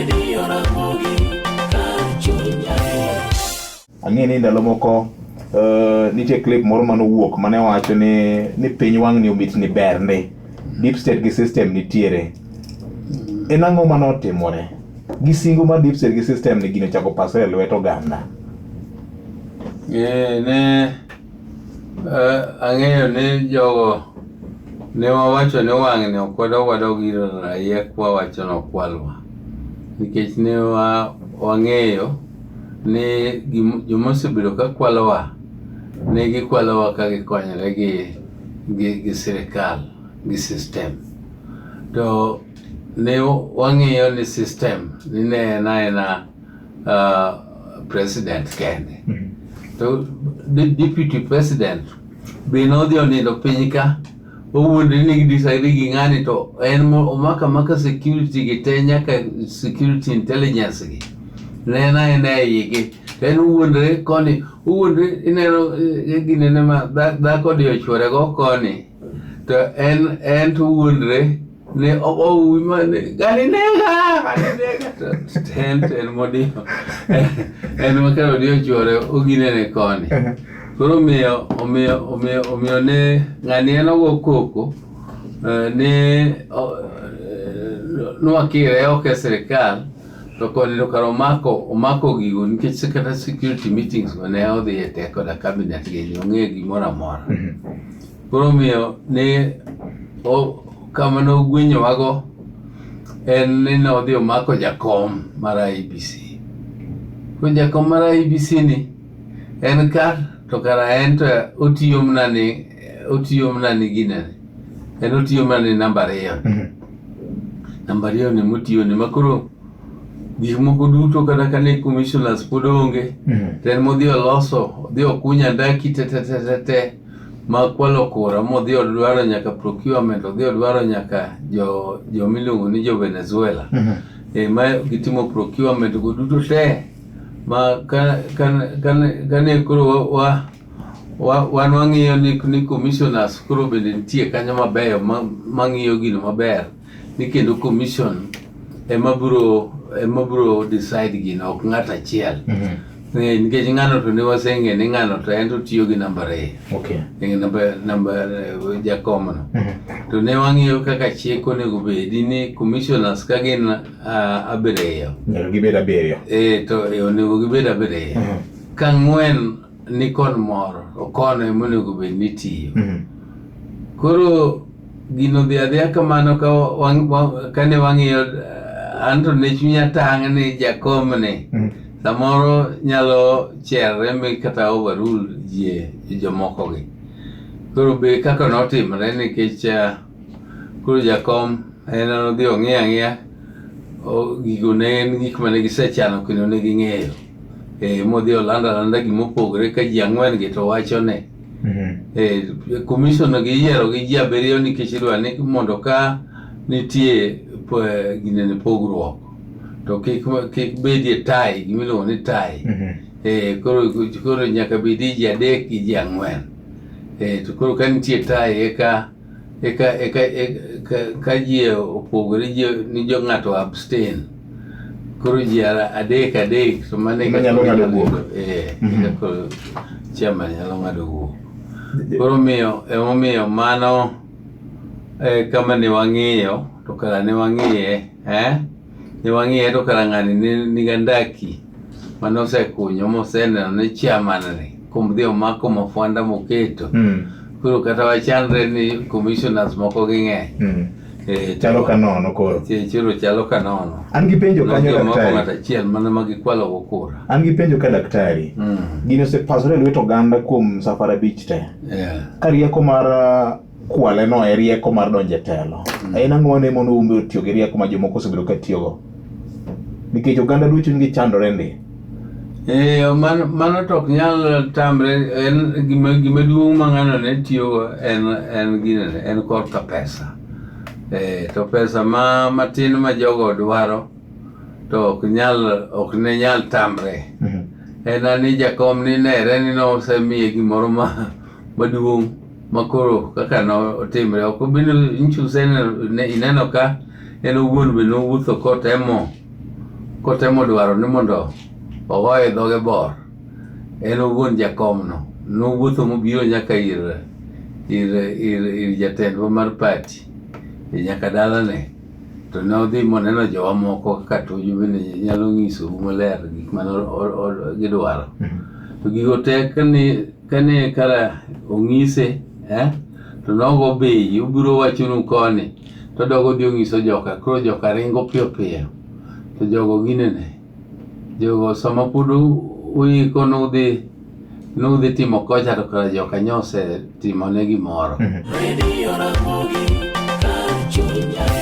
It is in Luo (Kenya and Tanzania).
Radio Ramogi kar chuny nyaluo. Ang'e ni ndalo moko nitie clip moro mane owuok mane wacho ni piny wang'ni obit ni ber ndi. Deep state gi system nitiere. En ang'o mane otimore? Gi singo mar deep state gi system ni gino ochako pasre e lwet oganda. Ne ang'eyo ni jogo ne wawacho ni wang'ni ok wadog wadog ir raia kwawacho ni okwalwa. Nikech ne wang'eyo ni joma osebedo ka kwalowa ne gikwalowa ka gikonyore gi sirikal gi system. To ne wang'iyo ni system ni ne en aena president kende. To deputy president be nodhi onindo piny ka owuondre ni gidisagree gi ng'ani to en omako amaka security gi te nyaka security intelligence gi. Ne en aena e igi. To en owuondre koni, owuondre ineno ginene ma dhako odiyo chuore go koni. To en to owuondre ne ouwi ma ne gani nega, gani nega. To en modiyo. En ma kar odiyo chuore oginene koni. Koro omiyo ne ng'ani en ogo koko ne nwakire oko e sirikal to koni to kar omako gigo nikech kata security meetings go ne odhiye te koda cabinet gi ong'e gimoro amora. Koro omiyo ne kama ne ogwenyowago en ni nodhi omako jakom mar IEBC. Koro jakom mar IEBC ni en ka to kara en to otiyo mana ni ginene. En otiyo mana ni namba ariyo. Namba ariyo ni motiyo ni makoro gik moko duto kata ka ne commissioners pod onge to en modhi oloso odhi okunya andaki te te te te te ma kwalo kura modhi odwaro nyaka procurement odhi odwaro nyaka jomiluongo ni jo Venezuela. Ma gitimo procurement go duto te ma kane koro wan wang'iyo ni commissioners koro bende nitie kanyo mabeyo mang'iyo gino maber ni kendo commission ema biro decide gino ok ng'at achiel. Nikech ng'ano to ne waseng'e ni ng'ano to en to tiyo gi namba ariyo. Namba jakom no. To ne wang'iyo kaka chik onego bedi ni commissioners ka gin abiriyo. Onego gibed abiriyo. To onego gibed abiriyo. Ka ang'wen ni kon moro, to kono ema onego bed ni tiyo. Koro gino dhi adhiya kamano kane wang'iyo anto ne chunya tang' ni jakom ni samoro nyalo cherre mi kata overrule ji jomoko gi. Koro be kaka notimre nikech koro jakom en odhi ong'iyo ang'iya gigo ne en gik mane gisechano kendo ne ging'eyo. Modhi olando alanda gimopogore ka ji ang'wen gi to wacho ne. Commission gi iyiero gi ji abiriyo nikech idwa ni mondo ka nitie ginene pogruok to kik bedie tie, gimiluongo ni tie. Koro nyaka bedi ji adek gi ji ang'wen. To koro ka nitie tie eka ka ji opogore ni jo ng'ato abstain. Koro ji adek adek to mano eka Nyalo ng'ado wuok. Eka koro chairman nyalo ng'ado wuok. Koro emomiyo mano kama ne wang'iyo to kara ne wang'iye Ne wang'iye to kara ng'ani nigi andaki mane osekunyo moseneno ni chairman ni kuom dhi omako mafwanda moketo. Koro kata wachandre ni commissioners moko gi ng'eny. Chalo ka nono koro. Chiro chalo ka nono. An gi penjo kanyo Nodhi omako daktari. ng'ato achiel mana ma gikwalo go kura. An gi penjo ka daktari. Gini osepasore e lwet oganda kuom safar abich te. Ka rieko mar kwale no e rieko mar donjo e telo. En ang'o mane mondo umbe otiyo gi rieko ma jomoko osebedo ka tiyogo? Nikech oganda duto chunygi chandore ndi. Mano to ok nyal tamre, en gima duong' ma ng'ano ne tiyogo en ginene, en korka pesa. To pesa matin ma jogo dwaro to ok ne nyal tamre. En ni jakom ni nere ni nosemiye gimoro maduong' ma koro kaka notimre ok obi nyiso ineno ka en owuon be nowuotho kotemo Kotemo dwaro ni mondo ogoye dhoge bor. En owuon jakomno nowuotho mobiro nyaka ir ir ir, ir jatendwa mar party e nyaka dalane to ne odhi moneno jowa moko kaka Tuju bende nyalo nyisou maler gik mane gidwaro. To gigo te kane kane kara ong'ise eh, to nogo bei obiro wachonu koni to dogo odhi onyiso joka koro joka ringo piyo piyo to jogo ginene jogo sama pod uiko nudhi nudhi timo kocha to kara joka nyosetimone gimoro. Radio Ramogi kar chuny.